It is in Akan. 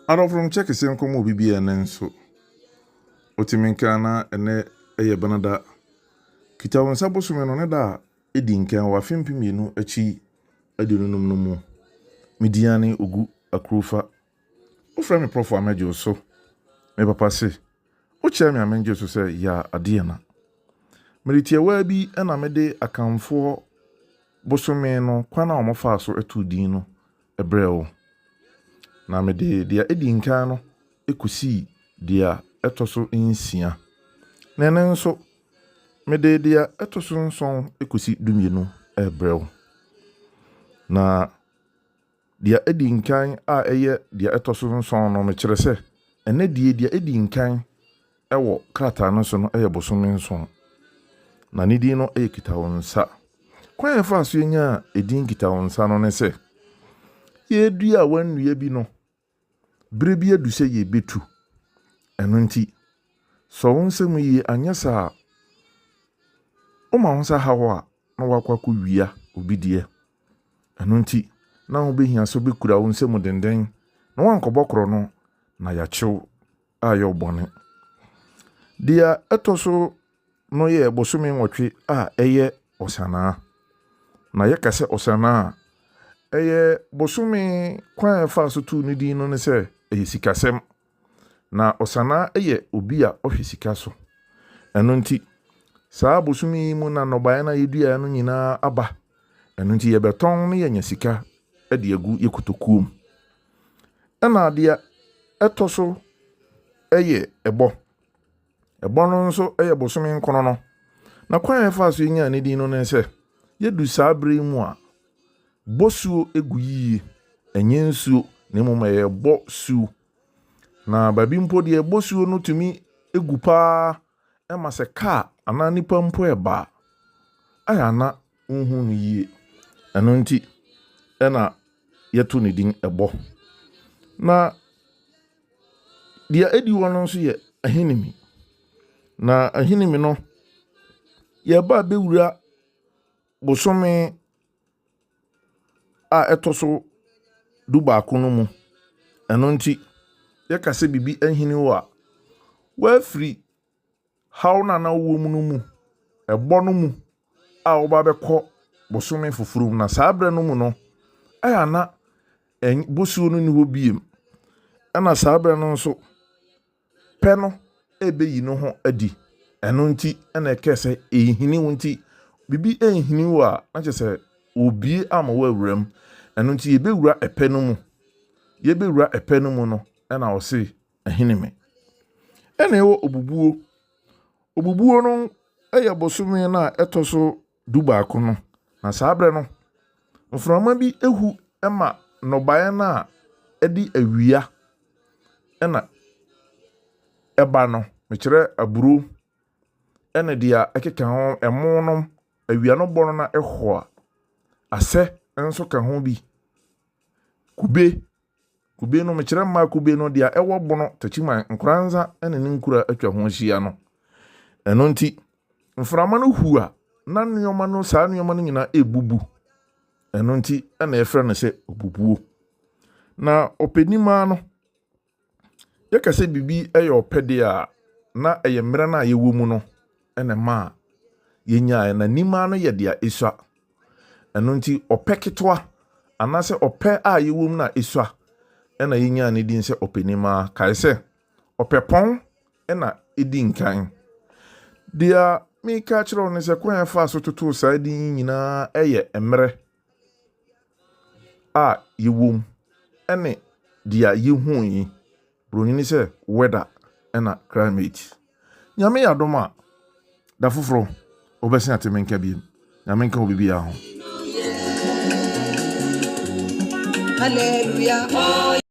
Adɔfo no kyɛ kɛseɛ nkɔmmɔ obi biara ɛnɛ nso. Wotumi nka na ɛnɛ ɛyɛ benada. Kita wo nsa bosome no ne da a ɛdi nkan wɔ afe 2025 no mu. Me din ara ne Ogu Akurofa. Wofrɛ me prɔfo a mɛgye wo so. Me papa se, wokyerɛ me a mengye so sɛ ya adeɛ na. Mede tiawaa bi na mede Akanfoɔ bosome no kwan a wɔfaa so too din no brɛɛ wo. Na mede deɛ ɛdi nkan no kɔsii deɛ ɛtɔ so nsia. Na ɛno nso, mede deɛ ɛtɔ so nson kɔsi 12 rebrɛ wo. Na deɛ ɛdi nkan a ɛyɛ deɛ ɛtɔ so nson no, mekyerɛ sɛ ɛnɛ die deɛ ɛdi nkan wɔ krataa no so no yɛ bosome nson. Na ne din no yɛ Kitawonsa. Kwan a yɛfaa so nyaa edin Kitawonsa no ne sɛ, yɛredua a wɔannua bi no, berɛ bi adu sɛ yɛbɛtu. Ɛno nti, sɔ wo nsa mu yie, anyɛ saa a, woma wo nsa haw a, na woakɔ akɔwia obi deɛ. Ɛno nti, na ho bɛhia sɛ wobɛkura wo nsa mu denden na woankɔbɔ korɔ no na yɛakyew a ɛyɛ wo bɔne. Deɛ ɛtɔ so no yɛ bosome 8 a ɛyɛ Ɔsanaa. Na yɛka sɛ Ɔsanaa a, ɛyɛ bosome kwan a ɛfaa so too ne din no ne sɛ ɛyɛ sikasɛm. Na Ɔsanaa yɛ obi a ɔhwɛ sika so. Ɛno nti, saa bosome yi mu na nnɔbaeɛ no a yɛduaeɛ no nyinaa aba. Ɛno nti yɛbɛtɔn na yɛanya sika de agu yɛ kotokuo mu. Ɛna deɛ ɛtɔ so yɛ ɛbɔ. Ɛbɔ no nso yɛ bosome 9 no. Na kwan a yɛfaa so nyaa ne din no ne sɛ, yɛdu saa berɛ yi mu a, bosuo gu yie. Ɛnyɛ nsuo, na mmom ɛyɛ bɔsuo. Na baabi mpo deɛ bosuo no tumi gu paa ma sɛ kaa anaa nipa mpo ɛba a, ayɛ ana wonhu no yie. Ɛno nti ɛna yɛto ne din ɛbɔ. Na deɛ ɛdi hɔ no nso yɛ ahinimi. Na ahinimi no, yɛba abɛwura bosome a ɛtɔ so 11 no mu. Ɛno nti, yɛka sɛ biribi ahini wo a, woafiri haw no a na wowɔ mu no mu, ɛbɔ no mu a woba bɛkɔ bosome foforɔ mu. Na saa berɛ no mu no, ɛyɛ ana bosuo no nni hɔ biem. Ɛna saa berɛ no nso, pɛ no ɛbɛyi ne ho adi. Ɛno nti ɛna ɛkɛɛ sɛ ɛnhini wo nti, biribi ɛnhini wo a, na kyerɛ sɛ obie ama wo awura mu. Ɛno nti yɛbɛwura ɛpɛ no mu. Yɛbɛwura ɛpɛ no mu no, ɛna ɔse ahini me. Ɛna ɛwɔ obubuo. Obubuo no yɛ bosome no a ɛtɔ so 11 no. Na saa berɛ no, mframa bi ehu ma nnɔbaeɛ no a ɛde awia ɛna ɛba no, mekyerɛ aburo ɛne deɛ ɛkeka ho, ɛmo no, awia no bɔ no na ɛhɔ a, asɛ nso ka ho bi. Kube, kube no mekyerɛ mmaa kube no deɛ ɛwɔ Bono, Takyiman, Nkoranza ɛne ne nkura atwa ho ahyia no. Ɛno nti, mframa no hu a, na nneɛma no saa nneɛma no nyinaa ebubu. Ɛno nti ɛna yɛfrɛ no sɛ obubuo. Na ɔpɛnimaa no, yɛka sɛ biribi yɛ ɔpɛ deɛ a, na ɛyɛ mmerɛ no a yɛwɔ mu no ɛna ɛma a yɛnyaeɛ. Na nimaa no yɛ deɛ esua. Ɛno nti ɔpɛ ketewa anaasɛ ɔpɛ a yɛwɔ mu no a esua ɛna yɛnyaa ne din sɛ ɔpɛnimaa. Kae sɛ ɔpɛpɔn ɛna ɛdi nkan. Deɛ meka kyerɛ wo ne sɛ kwan a yɛfaa so totoo saa din yi nyinaa yɛ mmerɛ a yɛwɔ mu ɛne deɛ yɛhuu yi. Buroni ne sɛ weather ɛna climate. Nyame yɛ adom a, da foforɔ wobɛsen ate me nka biem. Nyame nka wo biribiara ho. Hallelujah.